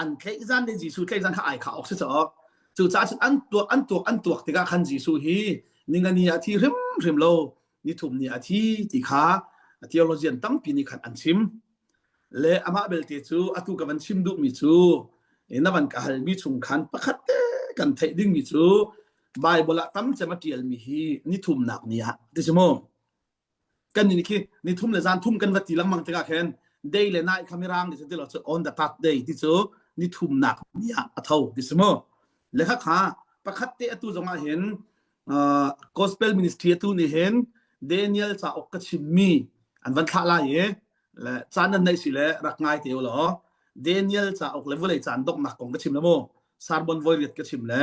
B: an tlaih zan le Jesuh tlaih zan kha ai khah awk si caw. Cucaah cun an tuak an tuak an tuak tikah khan Jesuh hi ningani ah thi hrimhrim lo nithum ni a thi ti kha theologian tampi nih khan an chim. Le amah belte cu atu ka van chim duhmi cu na van ka halmi chung khan pakhat te kan theih dingmi cu Bible ah tam cem a ṭialmi hi nithumnak ni ah ti si mu. Kan nih khi nithum le zan thum kan va ti lengmang tikah khin day le night kha mirang nih ti lo cu on the third day ti cu nithumnak ni ah a tho ti si mu. Le kha kha pakhat te atu zong ah hin uh, gospel ministry atu nih hin Daniel cauk ka chimmi an van thlah lai i le caan nan neih si le rak ngai te u law Daniel cauk le vulei caan donghnak kong ka chim le mu sarbon voi riat ka chim le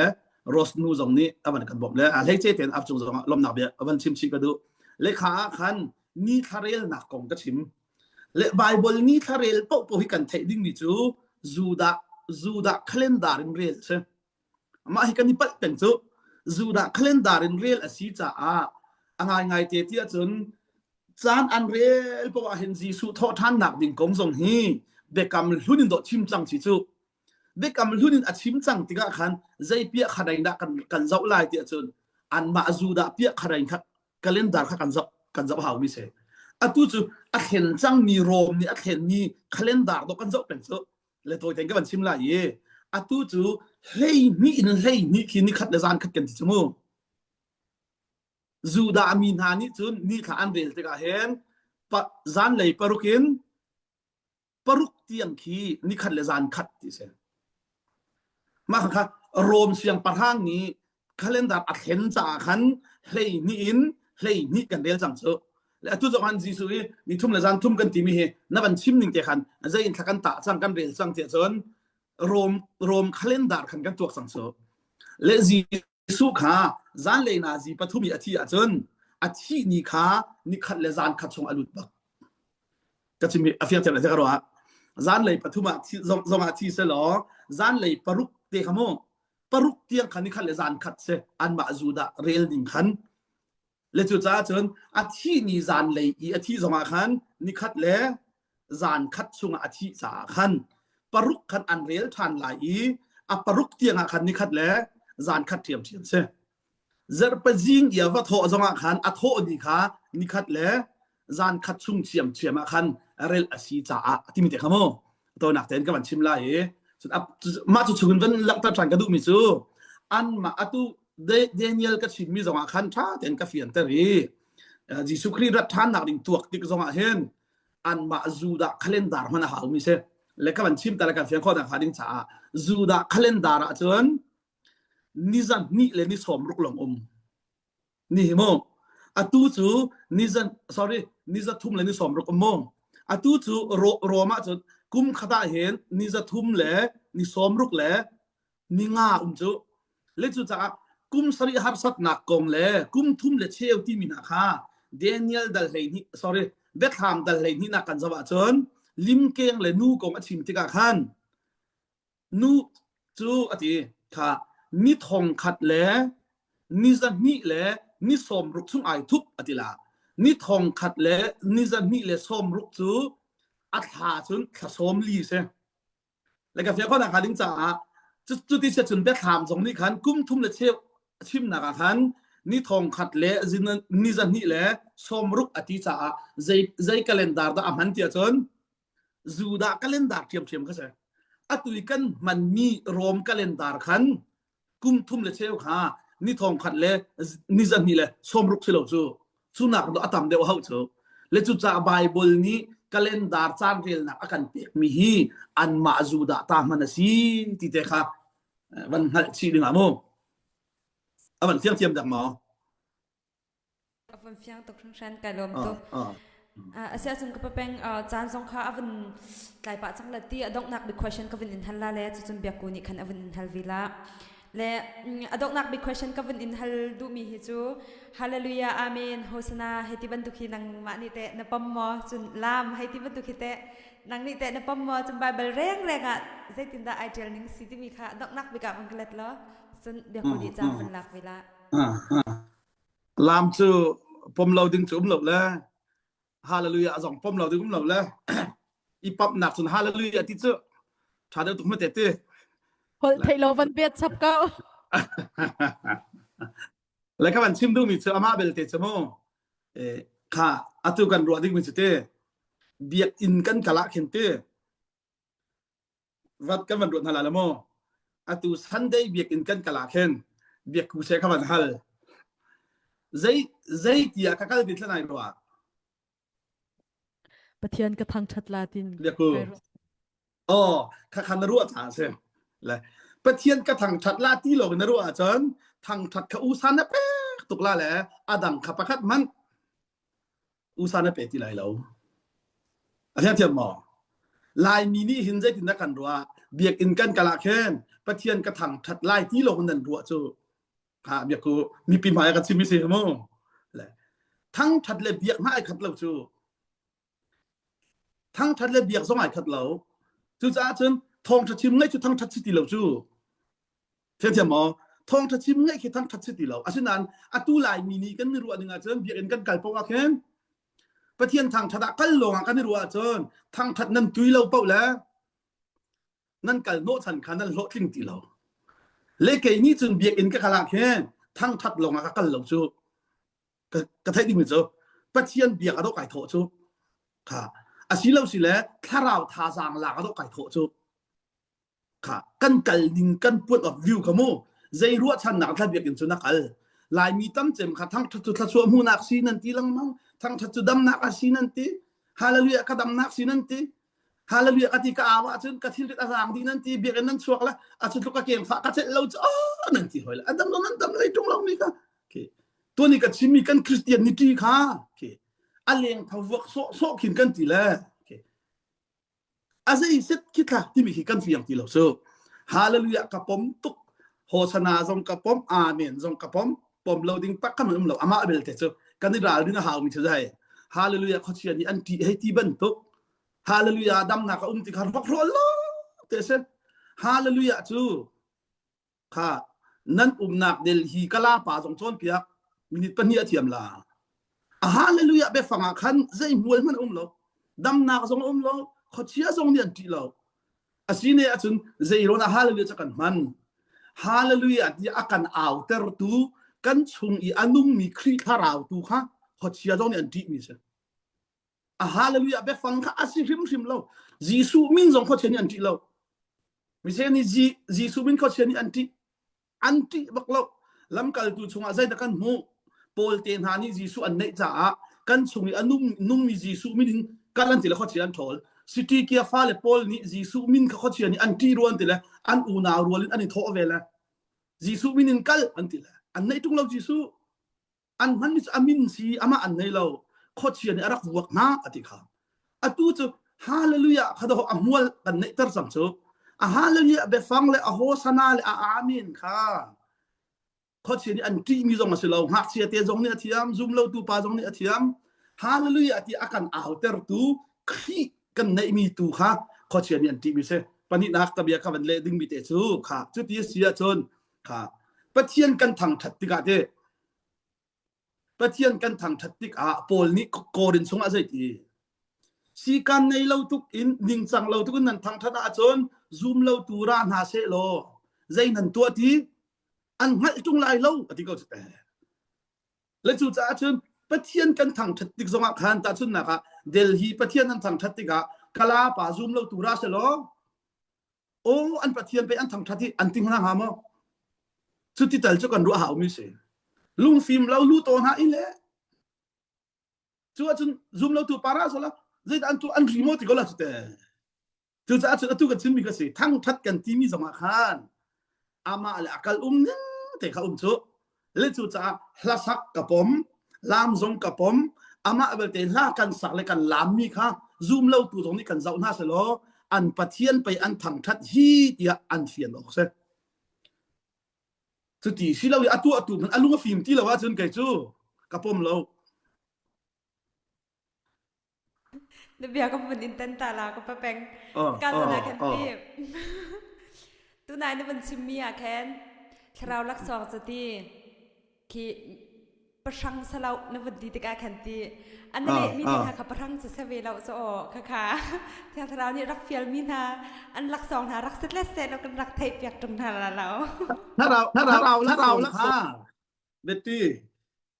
B: Rose nu zong nih a van kan bawmh le a hleice tein ap cung zong ah lawmhnak bia a van chim chih ka duh le kha ah khan ni thlarelnak kong ka chim le Bible ni thlarel paoh paoh hi kan theih dingmi cu Judah Judah calendar in rel si Mah hi kan i palh peng cu Judah calendar in rel a si caah a ngaingai te ti ahcun caan an rel paoh ah hin Jesuh thawhṭhannak ding kong zong hi biakam hlun in dawh chim cang si cu. Biakam hlun in a chim cang tikah khan zei piah kharain dah kan, kan zoh lai ti ahcun anmah Judah piah kharain kha calendar kha kan zoh kan zoh haumi si. Atu cu a thlen cangmi Rom nih a thlenmi calendar dawh kan zoh peng cu. Le tawi tein ka van chim lai i atu cu 12 in 12 khi nikhat le zan khat kan ti cu mu. Judah mi hna nih cun ni thla an rel tikah hin zanlei paruk in paruk tiang khi nikhat le zan khat ti si. Mah kha Rom siangpahrang nih calendar a thlen caah khan 12 in 12 kan rel cang cu. Le atu zong han Jesuh hi ni thum le zan thum kan timi hi na van chim ning te khan zei in thla kan tah cang kan rel cang tiah cun Rom Rom calendar khan kan tuak cang cu. Le Jesuh kha zanlei nazi pathum i a thi ahcun a thih ni kha nikhat le zan khat chung a lut bak. Ka chim a fiang thiam le ka ruah. Zanlei pathum ah zong ah thi selaw zanlei paruk te kha mu paruk tiang khan nikhat le zan khat si anmah Judah rel ning khan le cu caah cun a thih ni zanlei i a thih zongah khan nikhat le zan khat chungah a thih caah khan paruk khan an rel ṭhan lai i a paruk tiangah khan nikhat le zan khat ṭhiamṭhiam si. Zarhpazing i a va thawh zongah khan a thawh ni kha nikhat le zan khat chung ṭhiamṭhiam ah khan rel a si caah a timi te kha mu tonak tein ka van chim lai i mah cu chungin van langhter ṭhan ka duhmi cu anmah atu Daniel ka chimmi zongah khan ṭha tein ka fianter i Jesuh Khrih rat ṭhannak ding tuak tik zongah hin anmah Judah calendar hman a haumi si le ka van chim ta le kan fian khawh nakhnga ding caah Judah calendar ah cun ni zan hnih le ni 60 lawng um ni hi mu atu cu ni zan sorry ni 300 le ni 60 um mu atu cu Rom ah cun kum khat ah hin ni 300 le ni 60 le ni nga um cu le cu caah kum sarih harsatnak kong le kum thum le cheu timi hna kha Daniel dal 12 sorry Biathlam dal 12 nak kan zoh ahcun limkeng le nu kong a chim tikah khan nu cu a ti kha ni thong khat le ni 200 le ni 60 chung ai thup a ti la ni thong khat le ni 200 le 60 cu a thla cun thla 40 si Le ka fiang khawhnak hnga ding caah cuti sia cun biathlam zong nih khan kum thum le cheu chimnak ah khan. Ni thong khat le ni zahnih le sawmruk a ti caah zei zei calendar dah a hman ti ahcun Judah calendar ṭhiamṭhiam kha si. Atu i kan hmanmi Rom calendar khan kum thum le cheu kha ni thong khat le ni zahnih le sawmruk si lo cu cu nak a tam deuh hau cu le cucaah Bible nih calendar caan relnak a kan pekmi hi anmah Judah ta hman a si ti te kha van hngalh chih ding ah mu a van fiang thiam dak maw
C: A vun fiang tuk hringhran kai lawm tuk. Asiah cun ka peng caan zong kha a vun tlai pah cang la ti a donghnak big question ka vun in hal la le cucun biakku nih khan a vun in hal vi la. Le a donghnak big question ka vun in hal duhmi hi cu Hallelujah Amen Hosanna hei ti bantuk hi nangmah nih teh na pom maw cun lam hei ti bantuk hi teh nang nih teh na pom maw cun Bible reng reng ah zeitindah ai ṭial ning si timi kha donghnak bik ah vun ka let law cun biakku nih caan vun lak ve la.
B: Lam cu pom lo ding cu um lo le hallelujah zong pom lo ding um lo le i pamnak cun hallelujah ti cu tha deuh tuk ma te ti.
A: Holh theih lo van bet chap ko.
B: Le ka van chim duhmi cu amah belte cu mu kha atu kan ruah dingmi cu ti biakinn kan kal ah khin ti vat kan van ruat hna la maw atu Sunday biakinn kan kal ah khin biakku se kha van hal zei zei tiah ka kal ti thlanai rua
A: Pathian ka thangthat la tin
B: biakku oh kha kha na ruah cha se le Pathian ka thangthat la ti lo na ruah ahcun thangthat kha usa na pek tuk la le adang kha pakhat man usa na pe ti lai lo. A thiang thiam maw? Laimi nih hin zeitin dah kan ruah? Biakinn kan kal ah khin Pathian ka thangthat lai ti lo nan ruah cu ha biakku mipi hmai ka chim mi si mu. Le thangthat le biak hna ai khat lo cu. Thangthat le biak zong ai khat lo. Cucaah cun thawngtha chim ngaih cu thangthat si ti lo cu. Thiamthiam maw? Thawngṭha chim ngaih khi thangṭhat si ti lo. Asinain atu Laimi nih kan i ruah ning ahcun biakinn kan kal paoh ah khin Pathian thangṭhat ah kal lawng ah kan i ruah ahcun thangṭhat nan tui lo paoh le nan kal hnawhchan kha nan hlawhtling ti lo. Le kei nih cun biakinn ka kal ah khin thangṭhat lawng ah ka kal lo cu. Ka, ka theih dingmi cu Pathian biak a dawh kai thawh cu. Kha asi lo si le thlarau thazaang lak a dawh kai thawh cu. Kha kan kal ning kan point of view kha mu zei ruahchannak thla biakinn cu na kal Laimi tam cem kha thangthat cu thluachuah hmuhnak si nan ti lengmang thangthat cu damnak a si nan ti hallelujah ka damnak si nan ti hallelujah ka ti ka awa cun ka thilrit a raang dih nan ti biakinn nan chuak le a cu tluk ka keng fah ka celh lo cu oh nan ti hoi le a dam lo nan dam lei tung lo mi ka okay tuani ka chimmi kan Christianity kha okay a leng tho vuak sawh sawh khin kan ti le okay A zei set khi thla timi khi kan fiang ti lo su. Hallelujah ka pom tuk. Hosana zong ka pom, amen zong ka pom. Pom lo ding tak kan um lo. Amah belte cu kan i ral ding a hau mi cu zai. Hallelujah khuachia nih an ṭih hei ti bantuk. Hallelujah damnak a um ti kha rawk lo te si. Hallelujah cu Kha nan umnak del hi kala pa zong cawnpiak minute pahnih a thiam la. A hallelujah biafang ah khan zei hmual hmanh um lo. Damnak zong a um lo. Khuachia zong nih an ṭih lo. Asine ahcun zei rawn ah hallelujah cu kan hman. Hallelujah ti a kan autertu kan chung i a nungmi Khrih thlarau tu kha khuachia zong nih an ṭihmi si. A hallelujah biafang kha a si hrimhrim lo. Jesuh min zong khuachia nih an ṭih lo. Mise nih Jesuh min khuachia nih an ṭih. An ṭih bak lo. Lamkaltu chungah zeidah kan hmuh? Paul te hna nih Jesuh an neih caah kan chung i a nung, nungmi Jesuh min in kal an ti le khuachia an ṭhawl. City kia fale Paul nih Jesuh min kha khuachia nih an ṭih ruan ti le an unau rual in an i thawh ve le Jesuh min in kal an ti le an neih ṭung lo Jesuh. An hmanmi cu a min si amah an nei lo khuachia nih a rak vuak hna a ti kha atu cu hallelujah kha daw a hmual kan neihter cang cu a hallelujah biafang le a hosana le a amen kha khuachia nih an ṭihmi zong a si lo ngakchia te zong nih a thiam zum lo tu pa zong nih a thiam hallelujah ti a kan autertu Khrih kan neihmi tu kha khuachia nih an ṭihmi si pahnihnak tabia kha van leh dingmi te cu kha cuti a si ahcun kha Pathian kan thangṭhat tikah te Pathian kan thangṭhat tikah Paul nih Korin chungah zei ti? Sikan nei lo tuk in ningcang lo tuk in nan thangṭhat ahcun zum lo tu ra hna seh law zei nan tuah ti an hngalh ṭung lai lo a ti ko cu. Le cu caah cun Pathian kan thangṭhat tik zongah khan tahchunhnak ah Delhi Pathian an thangṭhat tikah Kala pa zum lo tu ra selaw aw an Pathian pei an thangṭhat hi an ti hna hnga maw? Cuti tal cu kan ruah haumi si. Lungfim lo lu to hna i le cu ahcun zum lo tu para sala zeidah an tu an ri maw ti ko la cu te. Cucaah cun atu kan chimmi kha si thangṭhat kan timi zongah khan amah le a kal um ning te kha um cu. Le cucaah hlasak ka pom, laam zong ka pom, amah belte hla kan sak le kan laammi kha zum lo tu zong nih kan zoh hna selaw an Pathian pei an thangṭhat hi tiah an fian awk si. Cuti si lo i a tuahtu hmanh a lung a fim ti lo ahcun kei cu ka pom lo.
D: Na bia ka vun in tan ta la ka pa peng. Ka zan ah khan ti. Tunai na vun chimmi ah khan thlarau laksawng cu ti khi pahrang salo na vun ti tikah khan ti an na lehmi te kha kha pahrang cu se ve lo cu aw kha kha thiang thlarau nih rak fialmi hna an laksawng hna rak set le set lo kan rak theih piak ṭung hna la lo.
B: Thlarau thlarau thlarau laksawng Betty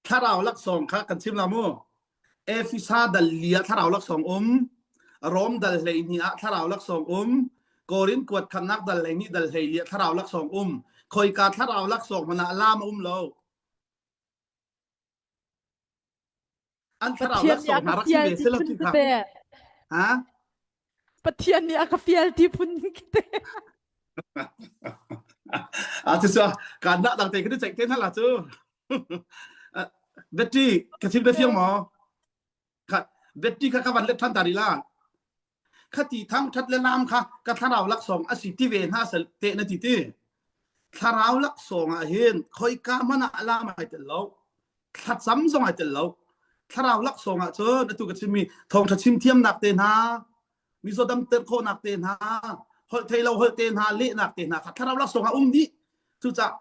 B: thlarau laksawng kha kan chim la mu Efesa dal li ah thlarau laksawng um Rom dal 12 ah thlarau laksawng um Korin kuat khamnak dal 12 dal 14 ah thlarau laksawng um khoika thlarau laksawng hmanh ah lam a um lo an thlarau
A: Pathian nih
B: laksawng
A: a
B: hna
A: ka
B: rak si
A: fial
B: ve
A: ti
B: selaw
A: phun
B: ti kha
A: te.
B: ha
A: Pathian nih a ka fial ti phun te.
B: a cu cu kan dah dang te kan ceih te hna la cu Betty ka chim te fiang maw kha Betty kha ka van let than ta rih la Khati thangṭhat le laam kha ka thlarau laksawng a si ti ve hna sel te na ti ti. Thlarau laksawng ah hin khoika hmanh ah laam ai tel lo. Thlacam zong ai tel lo. Thlarau laksawng ah cun atu ka chimmi thawngṭha chim thiamnak te hna, mizaw damter khawhnak te hna, holh thei lo holh te hna, lehnak te hna kha thlarau laksawng ah um dih. Cucaah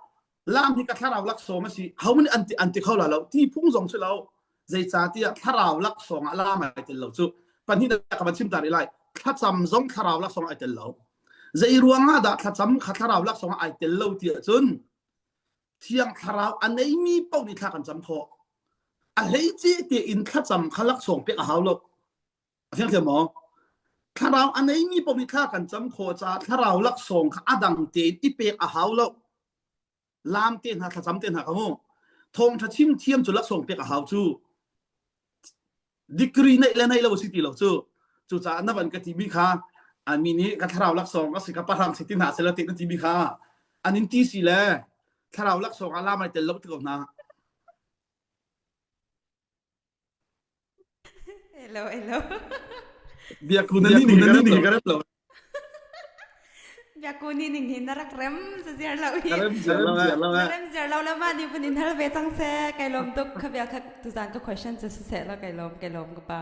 B: Lam hi ka thlarau laksawng a si. Hohmanh nih an ti, an ti kho la lo. Ti phung zong si lo. Zeicahtiah thlarau laksawng ah lam ai tel lo cu. Pahnihnak ka van chim ta rih lai. Thlacam zong thlarau laksawng ai tel lo. Zei ruang ah dah thlacam kha thlarau laksawng ah ai tel lo ti ahcun thiang thlarau a neimi paoh nih thla kan cam khawh. A hleice tein thlacam kha laksawng pek a hau lo. A fiang thiam maw? Thlarau a neimi paoh nih thla kan cam khawh caah thlarau laksawng kha a dang tein i pek a hau lo. Lam te hna thlacam te hna kha mu. Thawngṭha chim thiam cu laksawng pek a hau cu. Degree neih le neih lo si ti lo cu. Cucaah na van ka timi kha mi nih ka thlarau laksawng a si ka pahrang si ti hna seh la ti na timi kha an in ti si le thlarau laksawng ah lam ai tel lo ti ko hna.
D: Hello, hello.
B: Biakku na ni ning hi ka rem lo.
D: Biakku ni ning hi na rak rem ziar lo hi.
B: Ka rem ziar lo eh.
D: Na rem ziar lo la ma ni pun in hal ve cang se. Kai lom tuk kha bia kha tuzan ka question cu siseh la kai lom kai lom ka pa.